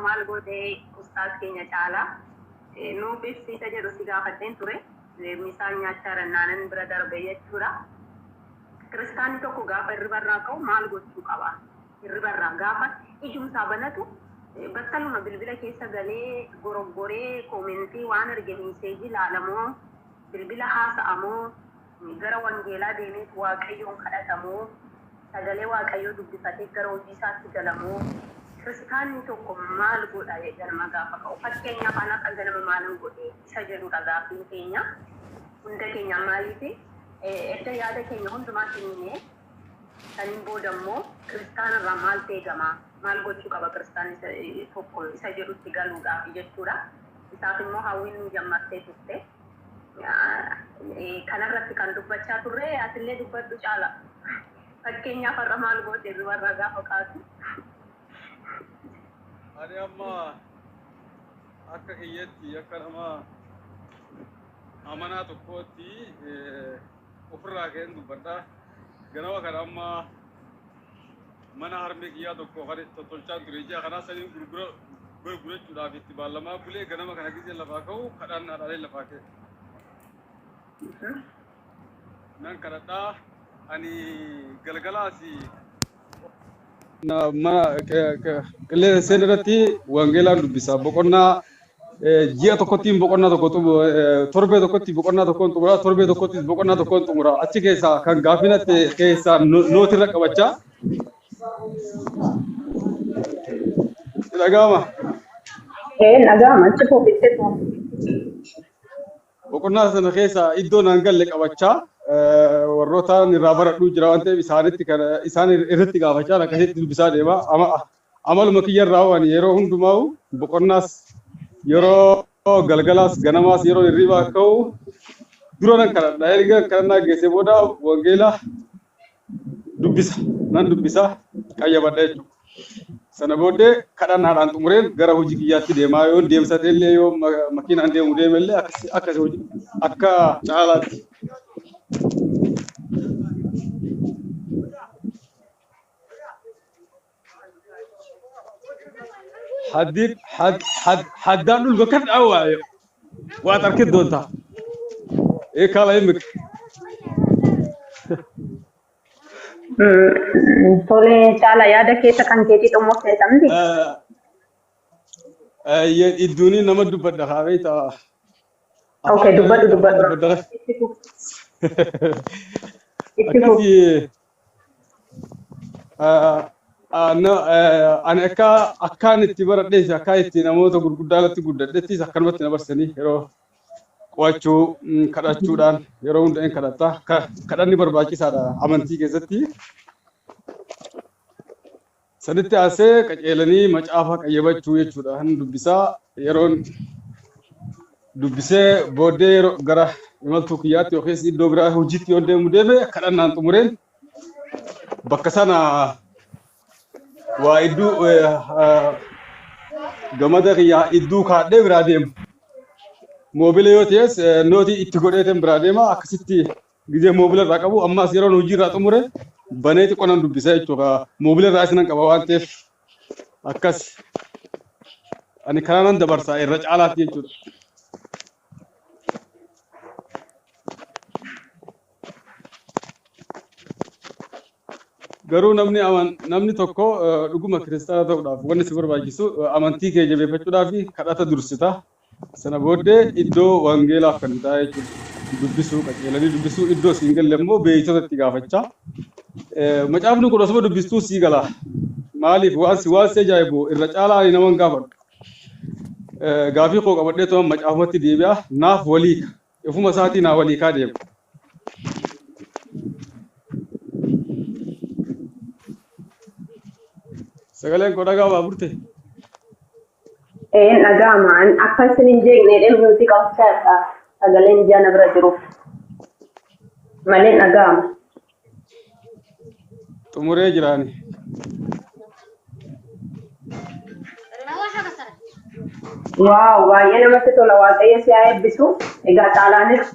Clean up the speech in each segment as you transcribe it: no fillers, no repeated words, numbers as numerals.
Maal gootee ustaas keenya Caalaa nuuf ibsiisa jedhu si gaafadheen ture. Misaan nyaachaa rannaanan bira darbe jechuudha. Kiristaanni tokko gaafa hirribarraa ka'u maal gochuu qaba? Hirribarraa gaafa ijumsaa banatu battaluma bilbila keessa galee goroggoree koomentii waan arge miiseejii ilaalamoo, bilbila haasa'amoo, gara wangeelaa deemeet Waaqayyoon kadhatamoo, sagalee Waaqayyoo dubbifatee gara hojii isaatti galamoo, kiristaanni tokko maal godha ganama gaafa ka'u? Fakkeenyaaf an har'a ganama maalan godhe isa jedhudha gaaffiin keenya. Hunda keenya maaliif edda yaada keenya hundumaa kennine, saniin booda immoo kiristaana irraa maaltu eegama, maal gochuu qaba kiristaanni tokko isa jedhutti galuudhaaf jechuudha. Isaaf immoo Hawwiin nu jammartee turte. Kanarratti kan dubbachaa turre, atillee dubbadhu Caala. Fakkeenyaaf har'a maal goote hirribarraa gaafa kaatu? Ani amma akka kiyyatti, akka nama amanaa tokkootti ofirraa ka'een dubbadha. Ganama kana amma mana harmee kiyyaa tokko kan tottolchaan ture ji'a kanaa saniin gurgurachuudhaaf itti baallamaa bulee, ganama kana gizee lafaa ka'u kadhannaadhaan lafaa ka'e. Nan kadhadhaa. Ani galgalaas mana qilleensa seen irratti wangeelaan dubbisa. Boqonnaa ji'a tokkottiin boqonnaa tokko, torbee tokkotti boqonnaa tokkoon xumura, torbee tokkotti boqonnaa tokkoon xumura. Achi keessaa kan gaafinatti keessaa nootirra qabachaa. Dhaga'ama. Ee, dhaga'ama, itti fufi, itti fufi. Boqonnaa sana keessa iddoo naan galle qabachaa, warroota irraa baradhuu jira waan ta'eef isaanitti kana isaan irratti gaafachaa akkasitti dubbisaa deema. Amaluma kiyya irraa waan yeroo hundumaa boqonnaas, yeroo galgalaas ganamaas, yeroo hirribaa ka'u dura nan kadhadha. Erga kadhannaa geessee booda wangeela dubbisa. Nan dubbisa, qayyabadha jechuudha. Sana booddee kadhannaadhaan xumureen gara hojii kiyyaatti deemaa, yoo deemsatee illee, yoo makiinaan deemu deeme illee, akkasi hojii akka Caalaatti. Haddii haddaan dhulka ka dhawaayo waad arki doontaa. Ee, kala imika. Tole Caala, yaada keessa kan keetii xumurtee miti? Idduuni nama dubbadha haa beektaa. Okay, dubbadhu, dubbadhu. Itti fufi. Itti fufi. Akkasi ani akka akkaan itti baradhees, akka itti namoota gurguddaa irratti guddadhettis akkanumatti na barsanii, yeroo qo'achuu kadhachuudhaan yeroo hunda hin kadhatta. Kadhanni barbaachisaadha amantii keessatti. Sanitti aansee qaceelanii macaafa qayyabachuu jechuudha. Hin dubbisaa, yeroon dubbisee booddee yeroo gara imaltuu kiyyaatti yookiis iddoo biraa hojiitti yoo deemu deeme, kadhannaan xumureen bakka sana waa iddoo gamada kiyyaa iddoo kaadhee biraa deema. Moobila yoo ta'es nootii itti godheetiin biraa deema. Akkasitti gizee moobila irraa qabu, ammas yeroon hojii irraa xumure banee xiqqoo nan dubbisa jechuudha. Moobila irraa isinan qaba waan ta'eef akkas ani karaa nan dabarsa irra caalaatti jechuudha. Garuu namni tokko dhuguma kiristaana ta'uudhaaf wanni si barbaachisu, amantii kee jabeeffachuudhaaf kadhata dursita. Sana booddee iddoo wangeelaaf kan ta'a jechuudha. Dubbisuu, qajeelanii dubbisuu, iddoo siin galle immoo beektota itti gaafachaa. Macaafni kun osuma dubbistuu sii gala. Maaliif waan si ajaa'ibu, irra caalaa ani nama hin gaafadhu. Gaafii koo qabadhee turan macaafumatti deebi'a. Naaf waliika. Ofuma isaatii naa waliikaa deema. Sagaleen koo dhagaa baaburte. Ee, dhaga'ama. Akka isin hin jeeqne nuti qabachaadha. Sagaleen ijaa na bira jiru. Malee dhaga'ama. Xumuree jiraani. Wow, baay'ee namatti tola. Waaqayyo si haa eebbisu. Egaa Caalaanis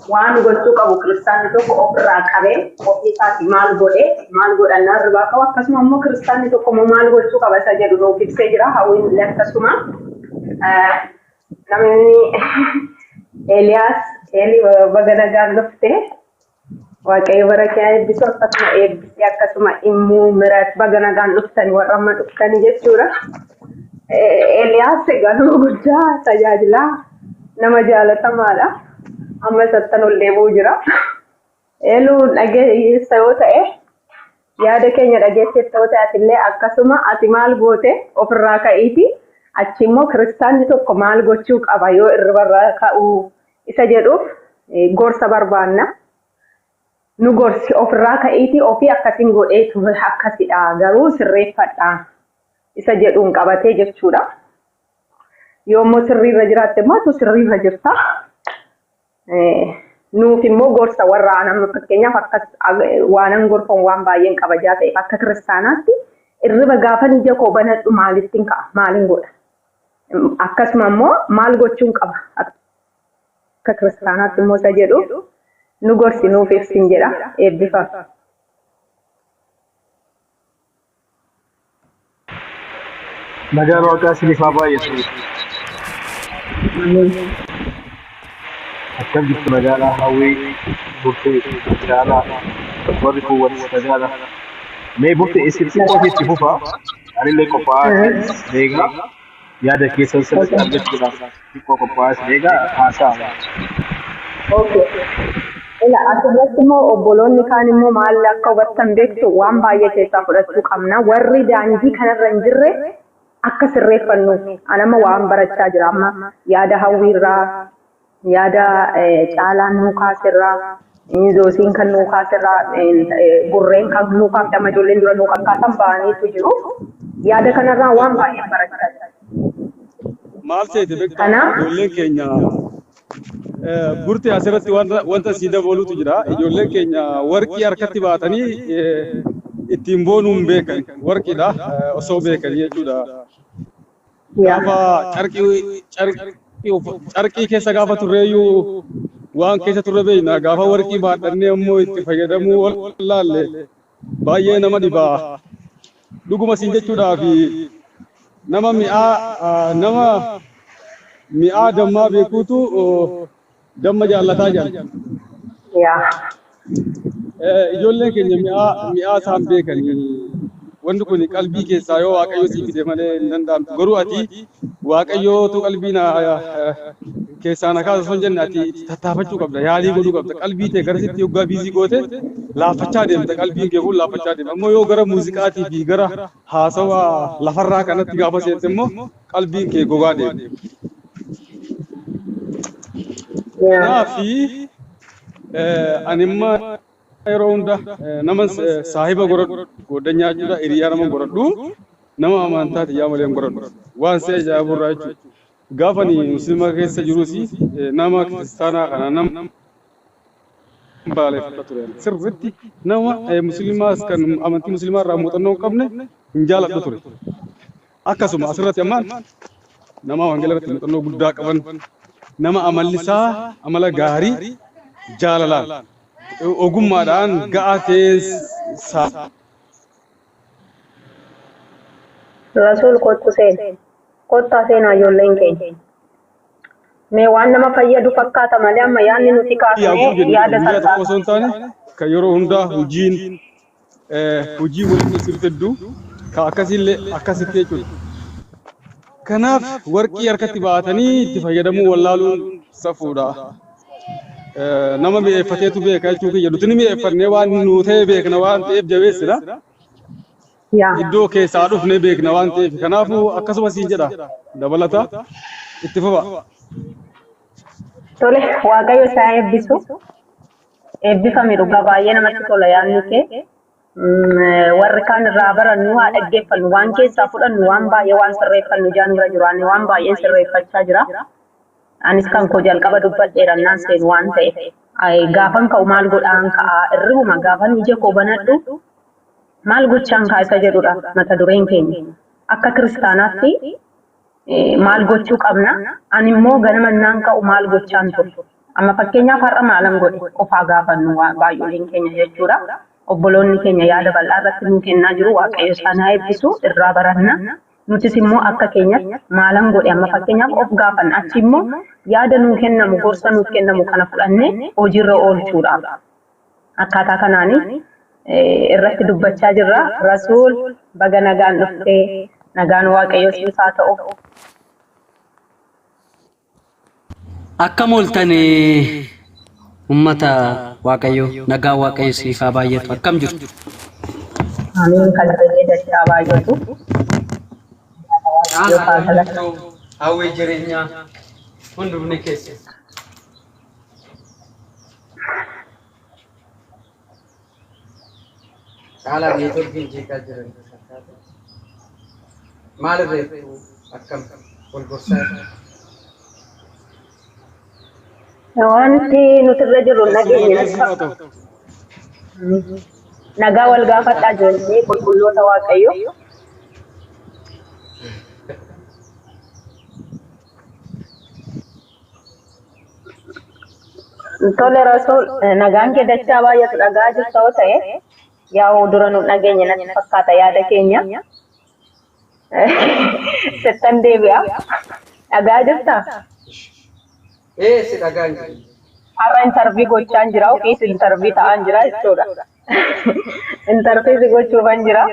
Waan gochuu qabu kiristaanni tokko ofirraa qabee ofii isaatii maal godhee maal godhannaa hirribaa qabu, akkasuma immoo kiristaanni tokko immoo maal gochuu qaba isa jedhu nuuf ibsee jira. Hawwiin illee akkasuma. Namni Eeliyaas Eelii, baga nagaan dhufte. Waaqayyo bara kee haa eebbisu, akkasuma eebbisee, akkasuma immoo Mirat, baga nagaan dhuftan warra amma dhuftanii jechuudha. Eeliyaas egaa nama guddaa tajaajilaa nama jaalatamaadha. Amma isattan ol deebi'uu jira. Eeluu, dhageessa yoo ta'e, yaada keenya dhageesseetta yoo ta'e, atillee akkasuma ati maal goote ofirraa ka'iiti, achi immoo kiristaanni tokko maal gochuu qaba yoo irribarraa ka'uu isa jedhuuf gorsa barbaanna. Nu gorsi, ofirraa ka'iiti ofii akkasiin godhee ture, akkasidha, garuu sirreeffadha isa jedhuun qabatee jechuudha. Yoo immoo sirriirra jiraatte immoo atu sirriirra jirta. Nuuf immoo gorsa warra nama fakkeenyaaf akkas waanan gorfamu waan baay'een kabajaa ta'eef, akka kiristaanaatti irriba gaafan ija koo banadhu maalittiin ka'a, maalin godha, akkasuma immoo maal gochuun qaba akka kiristaanaatti immoo isa jedhu nu gorsi, nuuf ibsin jedha. Eebbifama. Nagaan Waaqaa isiniif haa baay'atu. Akkam jirtu? Nagaadhaa? Hawwii, Burtee, Caalaa, warri kuuwwanis nagaadha. Mee Burtee, isin xiqqoo itti fufaa. Anillee qophaa'aa isin eegaa. Yaada keessan sirriitti argachuudhaaf xiqqoo qophaa'aa isin eegaa, haasa'a. Okay. Ila asirratti immoo obboloonni kaan immoo maal akka hubattan beektu, waan baay'ee keessaa fudhachuu qabna. Warri daandii kanarra hin jirre akka sirreeffannuuf anama waan barachaa jira amma yaada Hawwiirraa, yaada Caalaan nuu kaasirraa, Zoosiin kan nuu kaasirraa, Burreen kan nuu kaafte, amma ijoolleen dura nuu kakkaasan ba'aniitu jiru. Yaada kanarraa waan baay'ee barachaa jira. Maal seete beektaa? Kanaaf Ijoolleen keenya, Burtee, asirratti wanta sii dabaluutu jira. Ijoolleen keenya warqii harkatti baatanii ittiin boonuu hin beekan. Warqiidha osoo beekanii jechuudha. Gaafa carqii keessa gaafa turreeyyuu waan keessa turre beekna. Gaafa warqii baadhannee immoo itti fayyadamuu wallaalle baay'ee nama dhibaa. Dhuguma siin jechuudhaaf, nama mi'aa dammaa beekuutu damma jaallataa jira. Ijoolleen keenya mi'aa isaan beekanii, wanti kun qalbii keessaa yoo Waaqayyo sii fide malee hin danda'amtu. Garuu ati Waaqayyootu qalbii na keessaa na kaasa osoo hin jenne, ati itti tattaafachuu qabda, yaalii godhuu qabda. Qalbii ta'e garasitti yoggaa busy goote laaffachaa deemta, qalbiin kee kun laaffachaa deema. Ammoo yoo gara muuziqaatii fi gara haasawaa lafarraa kanatti gaafa seente immoo qalbiin kee gogaa deema. Kanaafi ani imma yeroo hunda nama saahiba godhadhu, goddanyaa jechuudha, hiriyaa nama godhadhu, nama amantaa tiyyaa malee hin godhadhu. Waan si ajaa'ibu irraa jechuudha. Gaafa ani muslima keessa jirus nama kiristaanaa kana nama balaaleffadha ture. Sirriitti nama musliimaas kan amantii musliimaa irraa muuxannoo hin qabne hin jaaladhu ture. Akkasuma asirratti ammaan nama wangeela irratti muuxannoo guddaa qaban, nama amalli isaa amala gaarii, jaalalaan, ogummaadhaan ga'aa ta'ee. Rasuul, kottu seen. Kottaa seenaa, ijoolleen keenya. Mee waan nama fayyadu fakkaata malee amma yaadni nuti kaasne Yaabuu jennu yaada guyyaa tokko osoo hin salphaa. taane, kan yeroo hundaa hojiin hojii waliin sirriitti hedduu ka akkasiillee akkasitti jechuudha. Kanaaf warqii harkatti baatanii itti fayyadamuu wallaaluun safuudha. Nama mi'eeffateetu beeka jechuu kiyya. Nuti ni mi'eeffannee waan nuu ta'e beekna waan ta'eef jabeessina. Iddoo keessaa dhufnee beekna waan ta'eef. Kanaafuu akkasuma siin jedha, dabalata itti fufa. Tole, Waaqayyo isaa eebbisu. Eebbifame, dhugaa baay'ee namatti tola yaadni kee. Warri kaan irraa barannu, haa dhaggeeffannu, waan keessaa fudhannu, waan baay'ee waan sirreeffannu ijaan irra jiru. Ani waan baay'een sirreeffachaa jira. Anis kan koo jalqaba dubbadheera naan seenu waan ta'eef. Gaafan ka'u maal godhaan ka'a, irribuma gaafan ija koo banadhu maal gochaan ka'a isa jedhudha mata dureen keenya. Akka kiristaanaatti maal gochuu qabna? Ani immoo ganama naan ka'u maal gochaan ture? Amma fakkeenyaaf har'a maalan godhe qofaa gaafannu waan baay'ooliin keenya jechuudha. Obboloonni keenya yaada bal'aa irratti nuu kennaa jiru. Waaqayyo isaan haa eebbisu, irraa baranna. Nutis immoo akka keenyatti maalan godhe amma fakkeenyaaf of gaafanna. Achi immoo yaada nuu kennamu, gorsa nuuf kennamu kana fudhannee hojiirra oolchuudhaaf. Akkaataa kanaanii irratti dubbachaa jirra. Rasuul, baga nagaan dhuftee, nagaan Waaqayyo siif haa ta'u. Akkam ooltan uummata Waaqayyoo, nagaan Waaqayyo siif haa baay'atu. Akkam jirtu? Amiin, kan ta'e dachaa baay'atu. Waaqayyo haa galatu. Hawwii jireenyaa hundumni keessa. Caalaa neetworkiin jeeqaa jiran fakkaata. Maal irreettu, akkam wal gorsaa? Wanti nuti irra jirru nageenya natti fakkaata. Nagaa wal gaafadhaa ijoollee qulqulloota Waaqayyoo. Tole Rasuul, nagaan kee dachaa baay'atu. Dhagaa jirta yoo ta'e, yaa'u dura nu dhageenya natti fakkaata yaada keenya. Sittan deebi'a. Dhagaa jirtaa? Ee, si dhagaan jiru. Har'a interview gochaan jira, ofiis interview ta'aan jira jechuudha. Interview si gochuufan jira.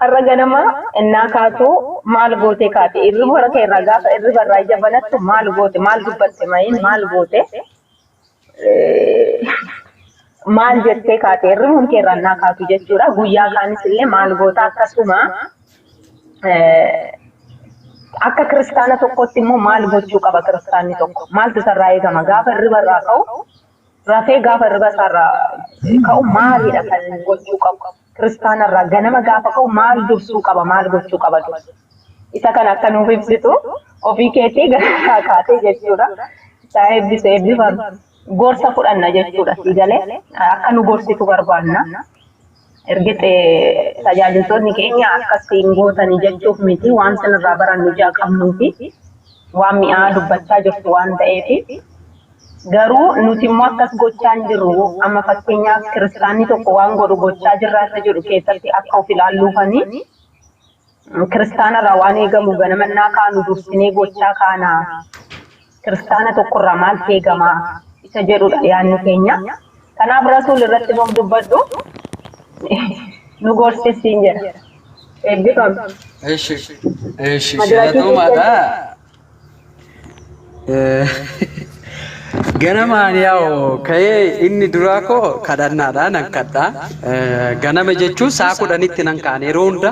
Har'a ganama innaa kaatu maal goote kaate? Irriba kee irraa gaafa irriba irraa ija banattu maal goote? Maal dubbatte? Mayin maal goote? Maal jettee kaate? Irribuma kee irraa innaa kaatu jechuudha. Guyyaa kaanis illee maal goota akkasuma, akka kiristaana tokkotti immoo maal gochuu qaba kiristaanni tokko? Maaltu isarraa eegama? Gaafa irriba irraa ka'u, rafee gaafa irriba isaarraa ka'u maalidha kan gochuu qabu? Kiristaana irraa ganama gaafa ka'u maal dursuu qaba? Maal gochuu qaba dursa? Isa kana akka nuuf ibsitu ofii keetii gara kaatee jechuudha. Isaa eebbise, eebbifame. Gorsa fudhanna jechuudha, si galee, akka nu gorsitu barbaanna. Ergite tajaajiltoonni keenya akkas hin gootanii jechuuf miti, waan sanirraa barannu ijaa qabnuu fi waan mi'aa dubbachaa jirtu waan ta'eef. Garuu nuti immoo akkas gochaa hin jirru. Amma fakkeenyaaf kiristaanni tokko waan godhu gochaa jirraa isa jedhu keessatti akka of ilaalluufanii, kiristaanarraa waan eegamu ganamannaa kaanu dursinee gochaa kaanaa, kiristaana tokkorraa maaltu eegamaa isa jedhudha yaadni keenya. Kanaaf Rasuul, irratti nuuf dubbadhu, nu gorsisiin jedha. Eebbifame. Eshi, eshi, Madirakii. Galatoomaadha. Ganamaan yaa'u ka'ee inni duraa koo kadhannaadha, nan kadhaa. Ganama jechuun sa'a 10tti nan ka'an, yeroo hunda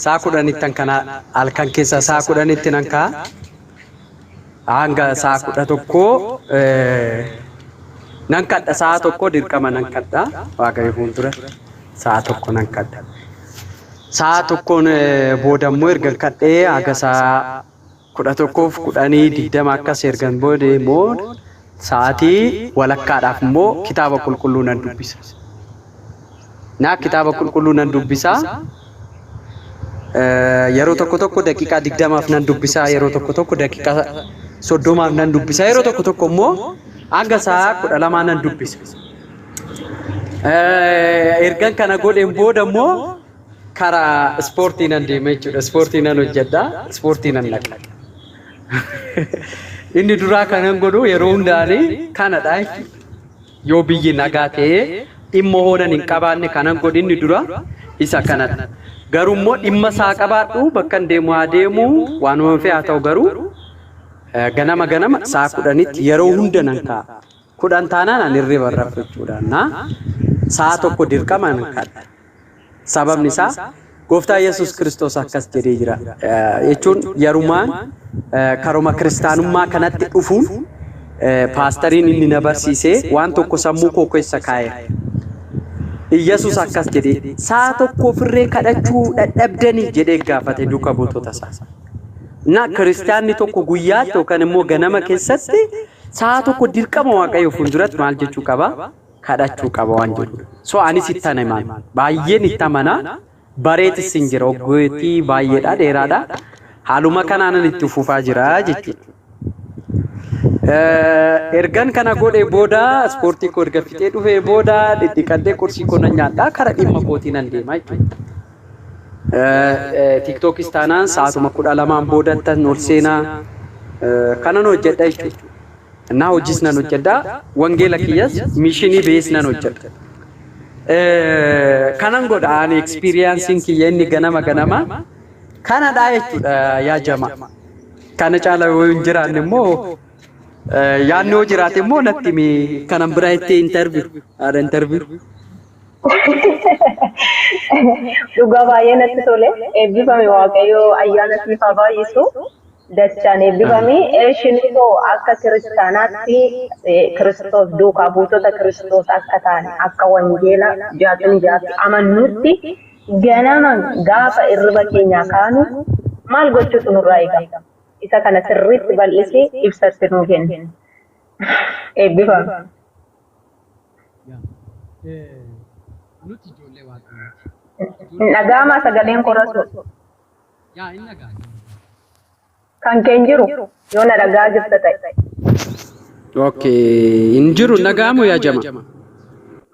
sa'a 10tti kana, halkan keessa sa'a 10tti nan ka'a. Hanga sa'a 11 nan kadha, sa'a 1 dirqama nan kadha, Waaqayyo fuuldura sa'a 1 nan kadha. Sa'a 1n booda immoo erga kadhee haga sa'a 11:10, 20 akkas ergan booda immoo sa'aatii walakkaadhaaf immoo kitaaba qulqulluu nan dubbisa. Naa kitaaba qulqulluu nan dubbisa. Yeroo tokko tokko daqiiqaa 20f nan dubbisa. Yeroo tokko tokko daqiiqaa 30f nan dubbisa. Yeroo tokko tokko immoo hanga sa'a 12 nan dubbisa. Ergan kana godheen booda immoo karaa ispoortii nan deema jechuudha. Ispoortii nan hojjedha. Ispoortii nan dhaqa. Inni duraa kanan godhu yeroo hundaanii kanadha jechuudha. Yoo biyyi nagaa ta'ee dhimma hoonan hin qabaanne, kanan godhu inni dura isa kanadha. Garuu immoo dhimma isaa qabaadhu, bakka hin deemu haa deemu, waanuma fe'e haa ta'u, garuu ganama ganama sa'a 10tti yeroo hunda nan ka'a. 10 taanaan ani hirriba rafu jechuudha. Na sa'a 1 dirqama nan kadha. Sababni isaa Gooftaa Yesuus Kiristoos akkas jedhee jira. Jechuun yerumaan karuma kiristaanummaa kanatti dhufuun paastariin inni na barsiisee waan tokko sammuu koo keessa kaa'eera. Iyyasuus akkas jedhee, "Sa'a tokko ofirree kadhachuu dadhabdanii?" jedhee gaafate duuka buutota isaa. Na kiristaanni tokko guyyaatti yookaan immoo ganama keessatti sa'a 1 dirqama Waaqayyo fuulduratti maal jechuu qaba? Kadhachuu qaba waan jedhudha. So anis ittan himaan. Baay'een itti amanaa. Bareetis hin jira. Waggoottii baay'eedha, dheeraadha. Haaluma kanaanan itti fufaa jira jechuudha. Ergan kana godhee booda, ispoortii koo erga fixee dhufee booda, dhidhiqadhee qursii koo nan nyaadhaa, kara dhimma kootii nan deema jechuudha. TikTokis taanaan sa'aatuma 12n boodattan ol seenaa kanan hojjedha jechuudha. Innaa hojiis nan hojjedha, wangeela kiyyas missionii bees nan hojjedha. Kanan godha ani, experienceiin kiyya inni ganama ganama kanadha jechuudha yaa jama. Kana caala yoo hin jiraanne immoo, yaadni yoo jiraate immoo natti himi, kanan bira itti interview haadha interview. Dhugaa baay'ee natti tole. Eebbifame, Waaqayyo ayyaana siif haa baay'isu. Dachaan eebbifami. Eeshinitoo akka kiristaanaatti, Kiristoos duukaa buutota Kiristoos akka taane, akka wangeela 66tti amannutti, ganama gaafa irriba keenyaa kaanu maal gochuutu nurraa eegama? Isa kana sirriitti bal'isii ibsatti nuu kenni. Eebbifami. Nuti ijoollee Waaqayyooti. Hin dhaga'amaa sagaleen korasu? Yaa, hin dhaga'ama. Kan kee hin jiru yoo na dhagaa jirta ta'e. Okay, hin jiru, dhaga'amu yaa jama.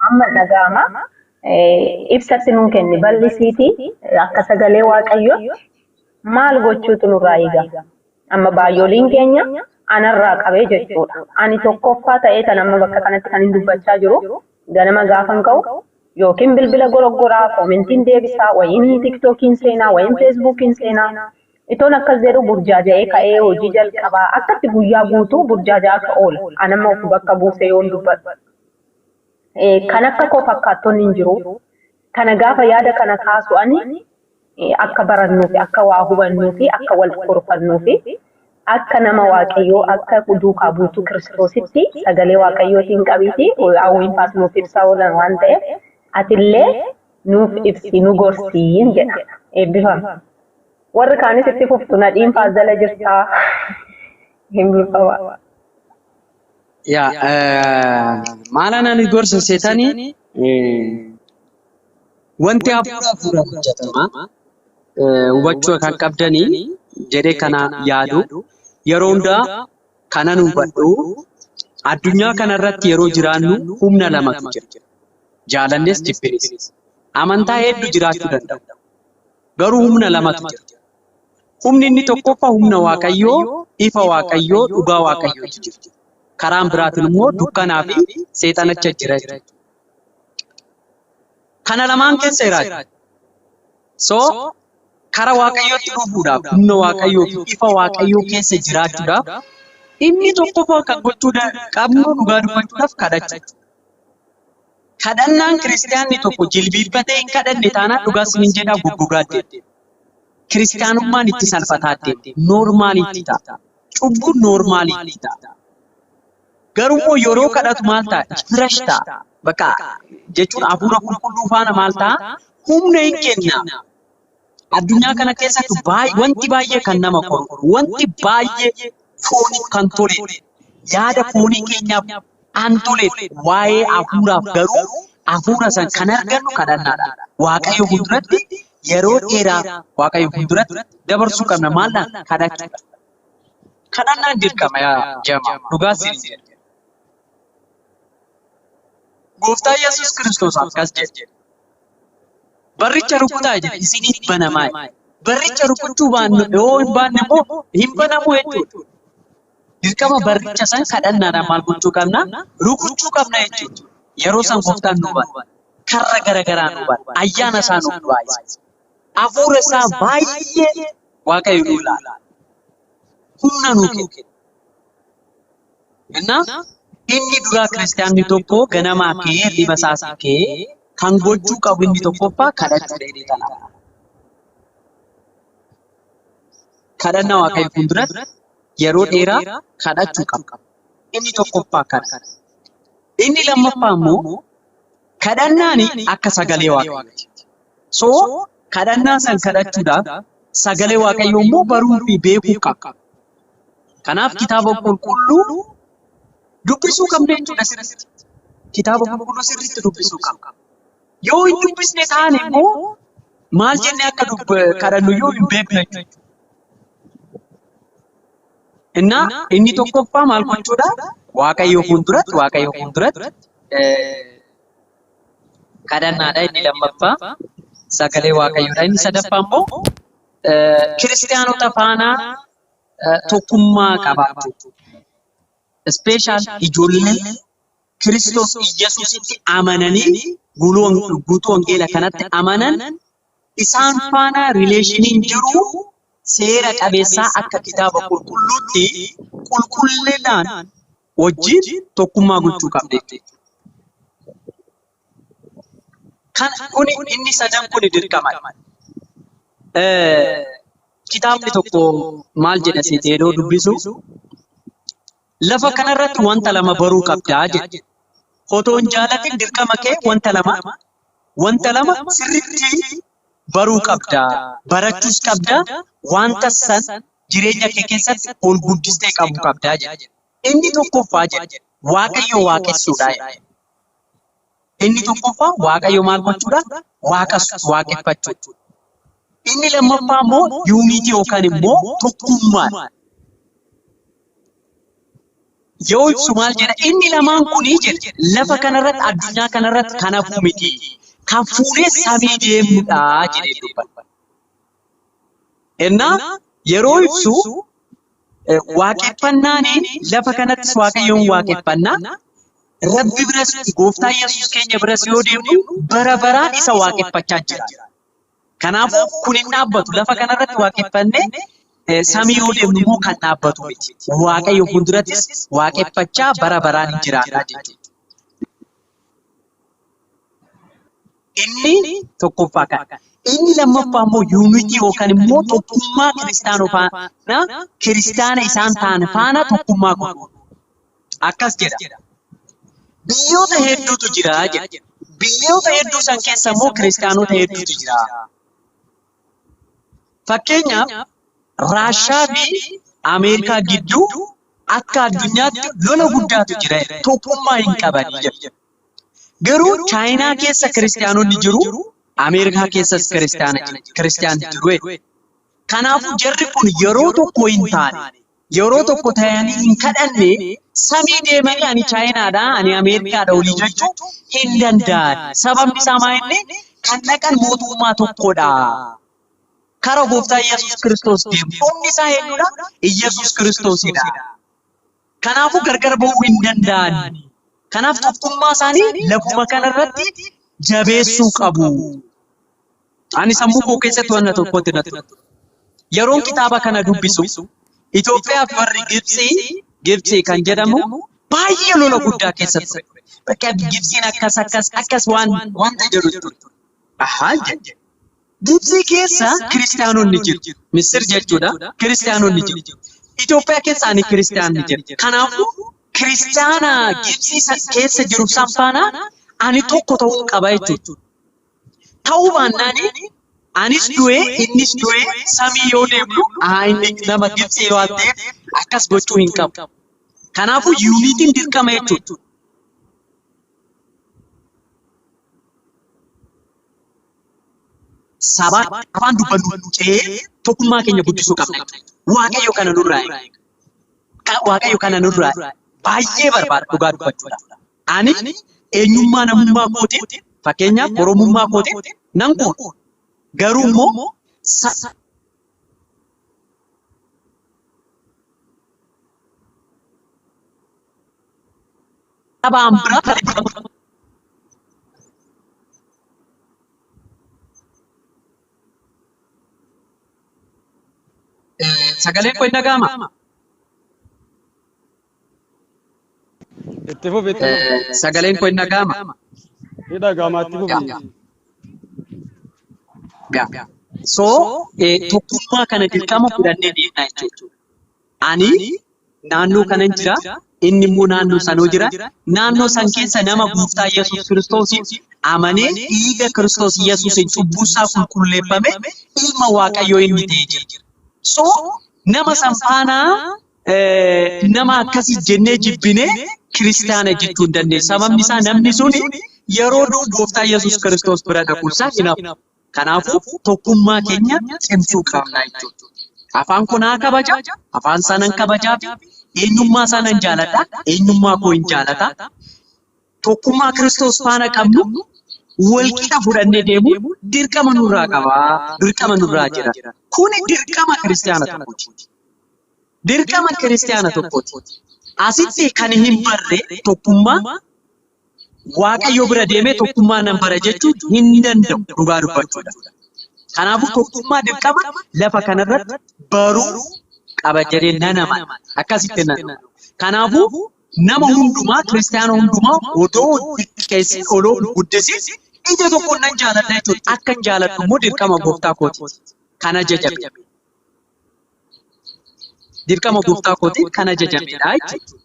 Amma dhaga'ama. Ibsatti nuu kenni, bal'isiitii akka sagalee Waaqayyootti maal gochuutu nurraa eegama? Amma baay'ooliin keenya, anarraa qabee jechuudha. Ani tokkoffaa ta'ee tan amma bakka kanatti kan hin dubbachaa jiru, ganama gaafan ka'u yookiin bilbila goroggoraa, commentiin deebisaa, wayiin TikTokiin seenaa, wayiin Facebookiin seenaa. Itoon akkas jedhu burjaaja'ee ka'ee hojii jalqabaa, akkatti guyyaa guutuu burjaaja'aa akka oola. Anamma of bakka buusee yoon dubbadhu. Kan akka koo fakkaattonni hin jiru. Kana gaafa yaada kana kaasu ani akka barannuu fi akka waa hubannuu fi akka wal gorfannuu fi akka nama Waaqayyoo, akka duukaa buutuu Kiristoositti sagalee Waaqayyootiin qabiiti hawwiin faas nuuf ibsaa oolan waan ta'eef, atillee nuuf ibsi, nu gorsiin jedha. Eebbifama. Warri kaanis itti fuftu, nadhiin faas jala jirtaa. Eebbifama. Yaa, maal ani gorsa seetanii, wanti hafuura hafuuraan hojjetama. Hubachuu kan qabdanii jedhee kana yaadu, yeroo hundaa kanan hubadhu, addunyaa kanarratti yeroo jiraannu humna lamatu jira. Jaalannes jibbines. Amantaa hedduu jiraachuu danda'u. Garuu humna lamatu jira. Humni inni tokkoffaa humna Waaqayyoo, ifa Waaqayyoo, dhugaa Waaqayyootu jira. Karaan biraatiin immoo dukkanaa fi seexanacha jira jechuudha. Kana lamaan keessa jiraatu. So kara Waaqayyootti dhufuudhaaf, humna Waaqayyoo fi ifa Waaqayyoo keessa jiraachuudhaaf, inni tokkoffaa kan gochuu qabnu, dhugaa dubbachuudhaaf, kadhachuu. Kadhannaan kiristaanni tokko jilbiibbatee hin kadhanne taanaan, dhugaa isiniin jedhaa, goggogaa deema. Kiristaanummaan itti salphataa deema. Normalitti ta'a. Cubbuun normalitti ta'a. Garuu immoo yeroo kadhatu maal ta'a? Fresh ta'a. Bakka jechuun hafuura qulqulluu faana maal ta'a? Humna hin kenna. Addunyaa kana keessatti wanti baay'ee kan nama qoru, wanti baay'ee fooniif kan toledha. Yaada foonii keenyaaf kan toledha. Waa'ee hafuuraaf garuu hafuura san kan argannu kadhannaadha. Waaqayyo fuulduratti yeroo dheeraa Waaqayyo fuulduratti dabarsuu qabna. Maalidhaan? Kadhachuudha. Kadhannaan dirqama yaa jama. Dhugaa isin jedha. Gooftaa Yesuus Kiristoos akkas jedhe. "Barricha rukutaa," jedhe, "isiniif banamaa." Barricha rukuchuu baannu yoo hin baanne immoo hin banamu jechuudha. Dirqama barricha san kadhannaadhaan maal gochuu qabna? Rukuchuu qabna jechuudha. Yeroo san gooftaan nu bana. Karra garagaraa nu bana. Ayyaana isaa nuuf baay'isa. Hafuura isaa baay'ee Waaqayyo nu laata. Humna nuu kenna. Innaa inni duraa, kiristaanni tokko ganamaa ka'ee hirriba isaatii ka'ee kan gochuu qabu inni tokkoffaa kadhachuudha jedhee tanaaf. Kadhannaa Waaqayyo fuulduratti yeroo dheeraa kadhachuu qaba. Inni tokkoffaa kana. Inni lammaffaa immoo kadhannaan akka sagalee Waaqayyooti. So kadhannaa san kadhachuudhaaf sagalee Waaqayyoo immoo baruu fi beekuu qaba. Kanaaf kitaaba qulqulluu dubbisuu qabna jechuudha sirriitti. Kitaaba qulqulluu sirriitti dubbisuu qabna. Yoo hin dubbisne taane immoo maal jennee akka kadhannu iyyuu hin beeknu jechuudha. Innaa inni tokkoffaa maal gochuudha? Waaqayyo fuulduratti kadhannaadha. Inni lammaffaa sagalee Waaqayyoodha. Inni sadaffaa immoo kiristaanota faanaa tokkummaa qabaachuu. Special ijoollee Kiristoos Iyyasuusitti amananii guutuu wangeela kanatti amanan, isaan faana relationiin jiru seera qabeessaa akka kitaaba qulqulluutti qulqullinaan wajjin tokkummaa gochuu qabna jechuudha. Kan kuni inni sadan kuni dirqamadha. Kitaabni tokko maal jedha seete yeroo dubbisu? Lafa kanarratti wanta lama baruu qabdaa jedha. Otoo hin jaalatin dirqama kee wanta lama sirriitti baruu qabdaa. Barachuus qabdaa. Wanta san jireenya kee keessatti ol guddistee qabuu qabdaa jedha. Inni tokkoffaa jedha, Waaqayyo waaqessuudha jedha. Inni tokkoffaa Waaqayyo maal gochuudha? Waaqa waaqeffachuudha. Inni lammaffaa immoo unity yookaan immoo tokkummaadha. Yoo ibsu maal jedha? Inni lamaan kunii jedha, lafa kanarratti, addunyaa kanarratti kan hafuu miti. Kan fuunee samii deemnudha jedhee dubbata. Innaa yeroo ibsu, waaqeffannaani lafa kanattis Waaqayyoon waaqeffannaa. Rabbi biras, gooftaa Yesuus keenya biras yoo deemnu bara baraan isa waaqeffachaa jira. Kanaafuu kun hin dhaabbatu. Lafa kanarratti waaqeffannee samii yoo deemnu immoo kan dhaabbatu miti. Waaqayyo fuuldurattis waaqeffachaa bara baraan hin jiraannaa jechuudha. Inni tokkoffaa kana. Inni lammaffaa immoo unity yookaan immoo tokkummaa kiristaanoo faana, kiristaana isaan ta'an faana tokkummaa godhu. Akkas jedha. Biyyoota hedduutu jira jedha. Biyyoota hedduu san keessa immoo kiristaanota hedduutu jira. Fakkeenyaaf, Raashaa fi Ameerikaa gidduu akka addunyaatti lola guddaatu jira. Tokkummaa hin qabanii jedha. Garuu Chaayinaa keessa kiristaanonni jiru, Ameerikaa keessas kiristaanni jiru. Kanaafuu jarri kun yeroo tokko hin taane, yeroo tokko ta'anii hin kadhanne, samii deemanii ani Chaayinaadha, ani Ameerikaadha olii jechuu hin danda'an. Sababni isaa maa inni kan dhaqan mootummaa tokkodha. Kara gooftaa Yesuus Kiristoos deemu. Dhumni isaa eenyudha? Yesuus Kiristoosidha. Kanaafuu gargar ba'uu hin danda'an. Kanaaf tokkummaa isaanii lafuma kanarratti jabeessuu qabu. Ani sammuu koo keessatti wanna tokkotti natti dhufe. Yeroon kitaaba kana dubbisu, Itoophiyaa fi warri Gibxii, Gibxii kan jedhamu baay'ee lola guddaa keessa ture. Bakka Gibxiin akkas akkas akkas waan wanta jedhu ture. Ahaa jedhe. Gibxii keessa kiristaanonni jiru. Misir jechuudha. Kiristaanonni jiru. Itoophiyaa keessa ani kiristaanni jira. Kanaafuu kiristaana Gibxii keessa jiru san faana ani tokko ta'uu qaba jechuudha. Ta'uu baannaan anis du'ee innis du'ee samii yoo deemnu, haa inni nama Gibxii waan ta'eef akkas gochuu hin qabu. Kanaafuu unityn dirqama jechuudha. Sabaa afaan dubbannu ce'ee tokkummaa keenya guddisuu qabna jechuudha. Waaqayyo kana nurraa eega. Waaqayyo kana nurraa baay'ee barbaada dhugaa dubbachuudhaaf. Ani eenyummaa namummaa kootiin, fakkeenyaaf Oromummaa kootiin nan koona. Garuu immoo sabaan biraa Sagaleen koo hin dhaga'amaa? Itti fufi, itti fufi. Sagaleen koo hin dhaga'amaa? Ni dhaga'ama, itti fufi. Gaa. So tokkummaa kana dirqama fudhannee deemna jechuudha. Ani naannoo kanan jira, inni immoo naannoo sanoo jira. Naannoo san keessa nama gooftaa Yesuus Kiristoosiin amanee dhiiga Kiristoos Yesuusiin cubbuusaa qulqulleeffame ilma Waaqayyoo inni ta'e jira. So nama san faanaa nama akkasii jennee jibbinee kiristaana jechuu hin dandeenya. Sababni isaa namni suni yeroo du'u gooftaa Yesuus Kiristoos bira dhaquunsaa hin hafu. Kanaafuu tokkummaa keenya cimsuu qabna jechuudha. Afaan koo naa kabaja, afaan isaa nan kabajaa fi eenyummaa isaa nan jaaladha, eenyummaa koo hin jaalata. Tokkummaa Kiristoos faana qabnu walqixa fudhannee deemuun dirqama nurraa qabaa, dirqama nurraa jira. Kuni dirqama kiristaana tokkooti. Dirqama kiristaana tokkooti. Asitti kan hin barre tokkummaa Waaqayyo bira deemee tokkummaa nan bara jechuun hin danda'u dhugaa dubbachuudha. Kanaafuu tokkummaa dirqama lafa kanarratti baruu qaba jedhee nan amana. Akkasitti nan amana. Kanaafuu nama hundumaa kiristaana hundumaa odoo xiqqeessin odoo guddisin ija tokkoon nan jaaladha jechuudha. Akkan jaaladhu immoo dirqama gooftaa kooti. Kan ajajame. Dirqama gooftaa kooti kan ajajamedha jechuudha.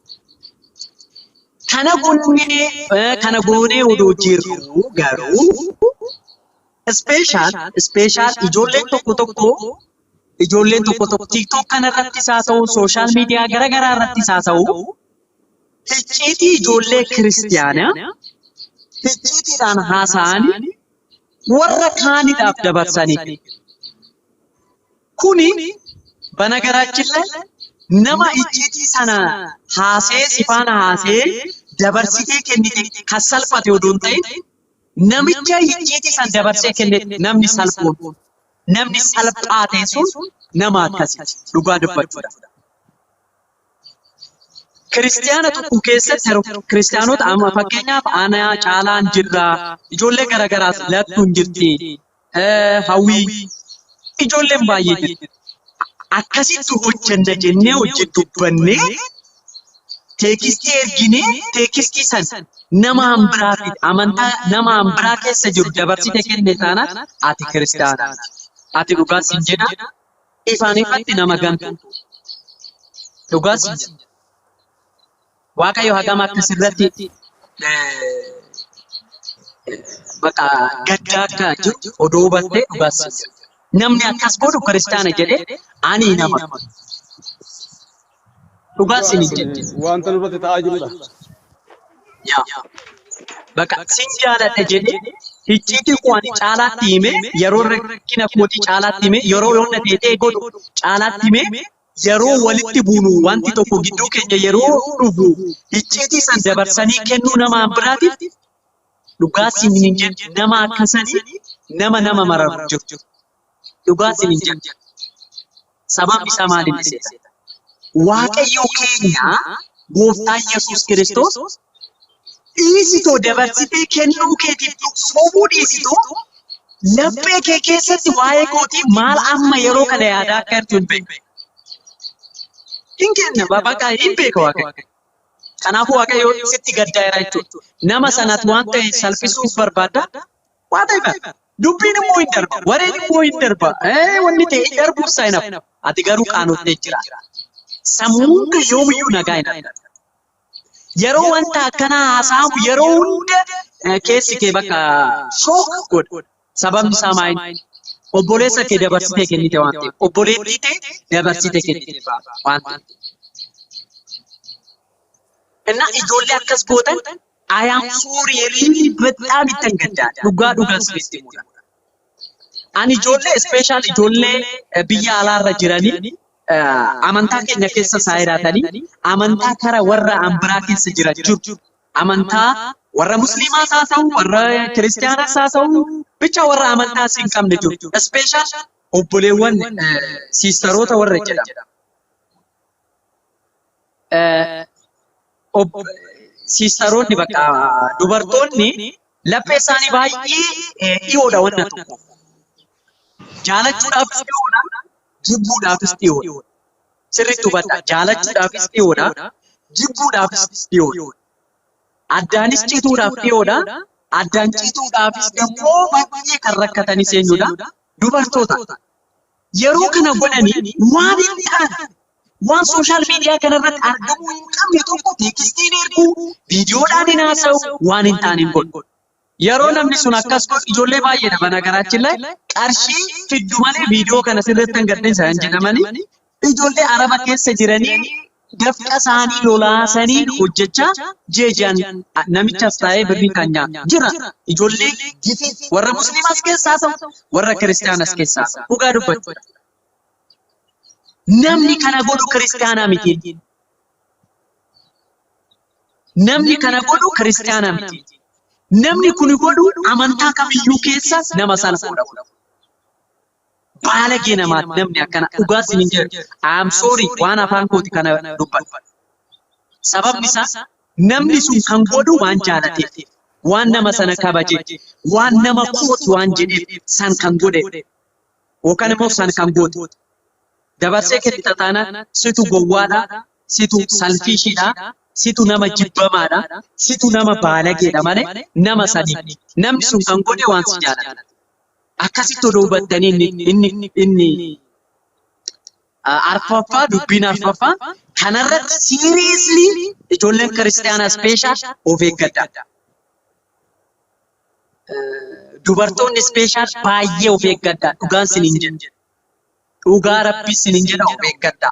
Kana goonee odoo jirru garuu special ijoolleen tokko tokko TikTok kanarrattis haa ta'u, social media garaagaraa irrattis haa ta'u, icciitii ijoollee kiristiyaanaa icciitiidhaan haasa'anii warra kaaniidhaaf dabarsanii. Kuni በነገራችን ላይ nama icciitii sana haasee si faana haasee dabarsitee kennite kan salphate odoo hin ta'in, namicha icciitii san dabarsee kenne, namni salphoon, namni salphaa ta'e sun nama akkasiiti dhugaa dubbachuudha. Kiristiyaana tokko keessatti kiristiyaanota amma fakkeenyaaf ana caalaan jirra, ijoollee garagaraas lattuun jirti, hawwii, ijoolleen baay'ee jirti. Akkasitti hojjenna jennee hojii dubbannee text erginee text san nama hambiraa fi amantaa nama hambiraa keessa jiru dabarsite kenne taanaan ati kiristiyaana miti. Ati dhugaa siin jedha, ifaan ifatti nama gantu. Dhugaa siin jedha. Waaqayyo hagam akka sirratti bakka gaddaa akka jiru odoo hubattee dhugaa siin jedha. Namni akkas godhu kiristiyaana jedhee ani nama. Dhugaa siin hin jedhe. Wanta nurratti ta'aa jirudha. Yaa. Bakka sin jaaladha jedhee icciitii koo ani caalaatti himee, yeroo rakkina kootii caalaatti himee, yeroo yoonna teetee godhu caalaatti himee, yeroo walitti buunu wanti tokko gidduu keenya yeroo dhufu icciitii san dabarsanii kennuu nama biraatiif, dhugaa siin hin jedhu, nama akkasanii nama nama mararu jiru. Dhugaa siin hin jedhu. Sababni isaa maali inni seeta? Waaqayyo keenya gooftaa Yesuus Kiristoos dhiisitoo dabarsitee kennuu keetiif sobuu dhiisitoo laphee kee keessatti waa'ee kootii maal amma yeroo kana yaadaa akka jirtu hin beeku. Hin kenna, bakka hin beeka Waaqayyo. Kanaafuu Waaqayyo sitti gaddaa jira jechuudha. Nama sanatti waan ta'e salphisuuf barbaadda. Waa ta'e dubbiin immoo hin darba. Wareen immoo hin darba. Wanni ta'e darbuuf isaa hin hafu. Ati garuu qaanottee jira. Sammuun kee yoomiyyuu nagaa hin argatu. Yeroo wanta akkanaa haasa'amu yeroo hunda keessi kee bakka shock godha. Sababni isaa maali? Obboleessa kee dabarsitee kennite waan ta'eef. Obboleettii ta'e dabarsitee kennite waan ta'eef. እና ijoollee akkas gootan, I am sorry, really በጣም ittan gaddaa, dhugaa dhugaa isinitti himudha. Ani ijoollee, special ijoollee biyya alaarra jiranii, amantaa keenya keessa isaa jiraatanii amantaa kara warra ambiraa keessa jiran jiru. Amantaa warra musliimaas haa ta'u, warra kiristaanaas haa ta'u, bicha warra amantaa hin qabne jiru. Special obboleewwan sistaroota warra jedhamu. Sistaroonni bakka dubartoonni laphee isaanii baay'ee dhiyoodha wanna tokko. Jaalachuudhaafis dhiyoodha, jibbuudhaafis dhiyoodha. Sirriitti hubadhaa. Jaalachuudhaafis dhiyoodha, jibbuudhaafis dhiyoodha. Addaanis cituudhaaf dhiyoodha. Addaan cituudhaafis immoo baay'ee kan rakkatanis eenyudha? Dubartoota. Yeroo kana godhanii waan hin taane, waan social media kanarratti argamuu hin qabne tokko textiin erguu, viidiyoodhaan hin haasa'u, waan hin taane hin godhu. Yeroo namni sun akkas godhu ijoollee baay'eedha በነገራችን ላይ qarshii fiddu malee viidiyoo kana sirriitti hin gadhiisan jedhamanii ijoollee Araba keessa jiranii dafqa isaanii lolaasanii hojjechaa jeejaan namichas taa'ee birrii kan nyaatu jira. Ijoollee warra musliimaas keessaa ta'u, warra kiristiyaanas keessaa ta'u, dhugaa dubbachuudha. Namni kana godhu kiristaanaa miti. Namni kana godhu kiristaanaa miti. Namni kuni godhu amantaa kamiyyuu keessa nama salphoodha. Baalagee namaati namni akkana, dhugaa isiniin jedha. I'm sorry, waan afaan kooti kana dubbadha. Sababni isaa namni sun kan godhu waan jaalateef, waan nama sana kabajeef, waan nama kooti waan jedheef san kan godhe yookaan immoo san kan goote. Dabarsee kennita taanaan situ gowwaadha, situ selfishiidha, situ nama jibbamaadha, situ nama baalageedha malee nama sanii. Namni sun kan godhe waan si jaalatu. Akkasitti odoo hubattanii. Inni arfaffaa, dubbiin arfaffaa kanarratti seriously ijoolleen kiristaanaa special of eeggadha. Dubartoonni special baay'ee of eeggadha. Dhugaan siniin jedha. Dhugaa Rabbi siniin jedha, of eeggadha.